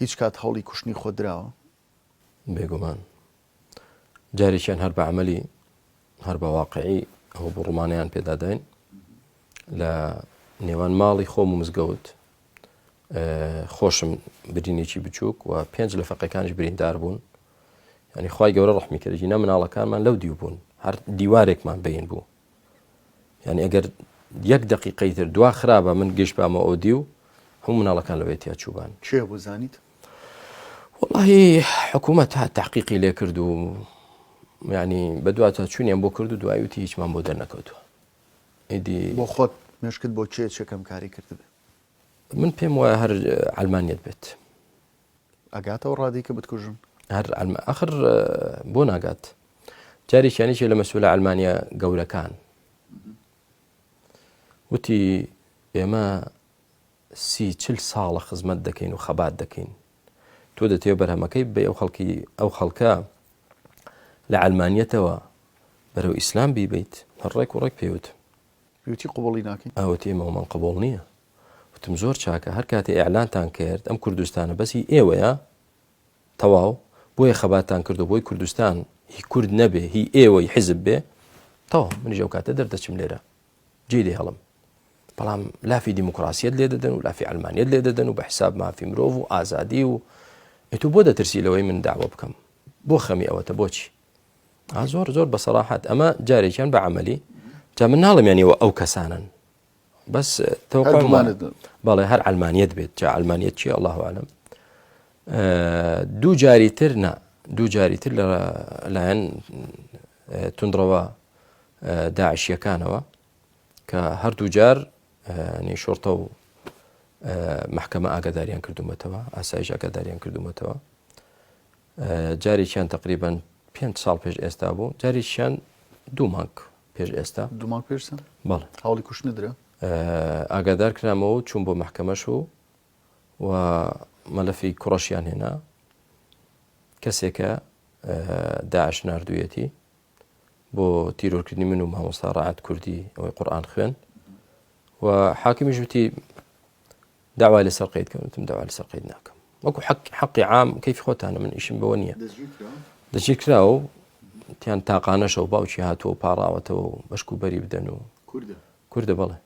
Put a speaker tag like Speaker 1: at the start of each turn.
Speaker 1: هیچ کات هەوڵی کوشتنی خۆت دراوە؟
Speaker 2: بێگومان. جارێکیان هەر بە عەمەلی هەر بە واقعی ئەوە بۆ ڕومانیان پێداداین لە نێوان ماڵی خۆم و مزگەوت خۆشم برینێکی بچووک و پێنج لە فەقەکانیش بریندار بوون ینی خی گەورە ڕحمی کردی نە مناڵەکانمان لەو دیو بوون هەر دیوارێکمان بین بوو یعنی ئەگەر یەک دقیقەی تر دوا خرابە من گەشت بامە ئەو دیو هەموو مناڵەکان لەوێ تیا چووبان.
Speaker 1: کێ بوو زانیت؟
Speaker 2: وەڵاهی حکوومەت هات تحقیقی لێ کرد و یعنی بەدواتە چوونیان بۆ کرد و دوای وتی هیچمان بۆ دەرنەکەوتووە ئیدی
Speaker 1: بۆ خۆت مێشکت بۆ کێ چێکەم کاری کردبێ؟
Speaker 2: من پێم وایە هەر عەلمانیەت بێت.
Speaker 1: ئەگاتەوە ڕادەی کە بتکوژن؟
Speaker 2: هەر ئەخر بۆ ناگات جارێکیان یەکێ لە مەسئولە عەلمانیە گەورەکان وتی ئێمە 30 ساڵە خزمەت دەکەین و خەبات دەکەین تۆ دەتەوێت بەرهەمەکەی بێ ئەو خەڵکی ئەو خەڵکە لە عەلمانیەتەوە بەرەو ئیسلام بیبیت هەر ڕێک و ڕێک پێوت
Speaker 1: پێوتی قوبڵی ناکەین
Speaker 2: ئەوتی ئێمەمان قبوڵ نییە وتم زۆر چاکە هەر کاتێ ئیعلانتان کرد ئەم کوردستانە بەس هی ئێوەیە تەواو بۆیە خەباتتان کردو بۆی کوردستان هی کورد نەبێ هی ئێوەی حیزب بێ تەواو منیش ئەو کاتە دەردەچم لێرە جێی دەهێڵم بەڵام لافی دیموکراسیەت لێ دەدەن و لافی ئەلمانیت لێ دەدەن و بە حساب مافی مرۆڤ و ئازادی و ئەتو بۆ دەترسی لەوەی من داوە بکەم بۆ خەمی ئەوەتە بۆچی زۆر زۆر بە سەراحەت ئەمە جارێکیان بە عملی جا من ناڵم یانیەوە ئەو کەسانن بەس بەڵێ هەر ئەلمانیت بێت جا ئەلمانیت چی الله عالم دوو جاری تر نا دوو جاری تر لە لایەن تونندڕەوە داعشیەکانەوە کە هەردوو جار نی شۆڕتە و محکەمە ئاگاداریان کردومەتەوە ئاسایش ئاگاداریان کردومەتەوە جارێکیان تقریبان پێ ساڵ پێش ئێستا بوو جارێکیان دوو مانگ پێش ئێستا.
Speaker 1: دوو مانگ پێش چەند؟
Speaker 2: بەڵێ.
Speaker 1: هەوڵی کوشتنت درا؟
Speaker 2: ئاگادار کرامەوە و چووم بۆ مەحکەمەش و و مەلەفی کوڕەشیان هێنا. کەسێکە داعش ناردوویەتی بۆ تیرۆرکردنی من و مامۆستا ڕەعد کوردی ئەوەی قورئان خوێن و حاکمیش وتی داوای لەسەر قەید کەن وتم داوا لەسەر قەید ناکەم وەکو حەق حەقی عام کەیفی خۆتانە من ئیشم بەوە نییە دەستگیر کرا و تیان تاقانەشەوە باوکی هاتووە و پاڕاوەتەوە و بەشک و بەری بدەن و
Speaker 1: کوردە
Speaker 2: کوردە بەڵێ.